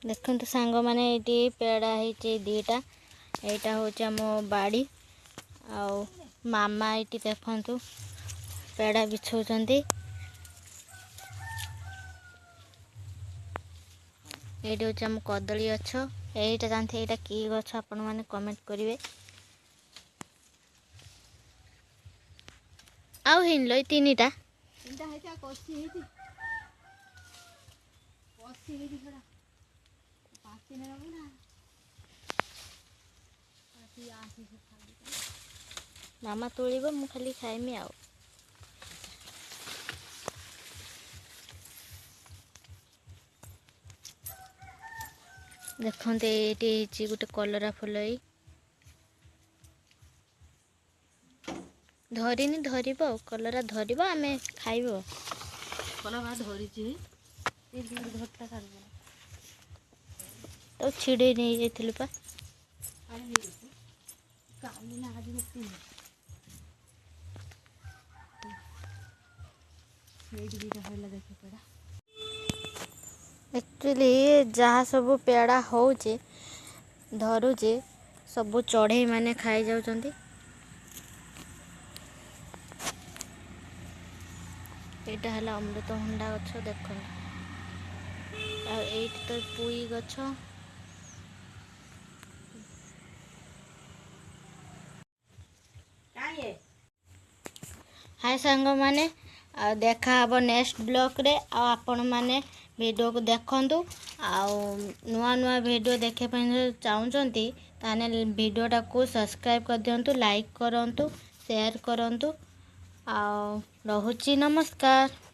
ଦେଖନ୍ତୁ ସାଙ୍ଗମାନେ, ଏଇଠି ପେଡ଼ା ହେଇଛି 2ଟା। ଏଇଟା ହେଉଛି ଆମ ବାଡ଼ି। ଆଉ ମାମା ଏଇଠି ଦେଖନ୍ତୁ ପେଡ଼ା ବିଛଉଛନ୍ତି। ଏଇଠି ହେଉଛି ଆମ କଦଳୀ ଗଛ। ଏଇଟା ଜାଣିଥିବେ ଏଇଟା କି ଗଛ, ଆପଣମାନେ କମେଣ୍ଟ କରିବେ। ଆଉ ହେଇନି ଲୋ, ଏଇ 3ଟା। 3ଟା ହେଇଛି ଆଉ କଷି ହେଇଛି, କଷି ହେଇଛି ସେଟା ପାଚିନେ ନା। ମାମା ତୋଳିବ, ମୁଁ ଖାଲି ଖାଇମି। ଆଉ ଦେଖନ୍ତୁ ଏଇଠି ହେଇଛି ଗୋଟେ କଲରା ଫୁଲ। ଏଇ ଧରିନି, ଧରିବ ଆଉ କଲରା ଧରିବ, ଆମେ ଖାଇବ। କଲରା ଧରିଛି, ତାକୁ ଛିଡ଼େଇ ନେଇଯାଇଥିଲୁ ପା। ଆକ୍ଚୁଆଲି ଯାହା ସବୁ ପେଡ଼ା ହେଉଛି ଧରୁଛି, ସବୁ ଚଢ଼େଇ ମାନେ ଖାଇଯାଉଛନ୍ତି। ଏଇଟା ହେଲା ଅମୃତଭଣ୍ଡା ଗଛ ଦେଖନ୍ତୁ। ଆଉ ଏଇଠି ତ ପୁଇ ଗଛ। ହାଏ ସାଙ୍ଗମାନେ, ଆଉ ଦେଖା ହେବ ନେକ୍ସଟ ବ୍ଲଗ୍ରେ। ଆଉ ଆପଣମାନେ ଭିଡ଼ିଓକୁ ଦେଖନ୍ତୁ, ଆଉ ନୂଆ ନୂଆ ଭିଡ଼ିଓ ଦେଖିବା ପାଇଁ ଯଦି ଚାହୁଁଛନ୍ତି ତାହେଲେ ଭିଡ଼ିଓଟାକୁ ସବସ୍କ୍ରାଇବ୍ କରିଦିଅନ୍ତୁ, ଲାଇକ୍ କରନ୍ତୁ, ସେୟାର କରନ୍ତୁ। ଆଉ ରହୁଛି, ନମସ୍କାର।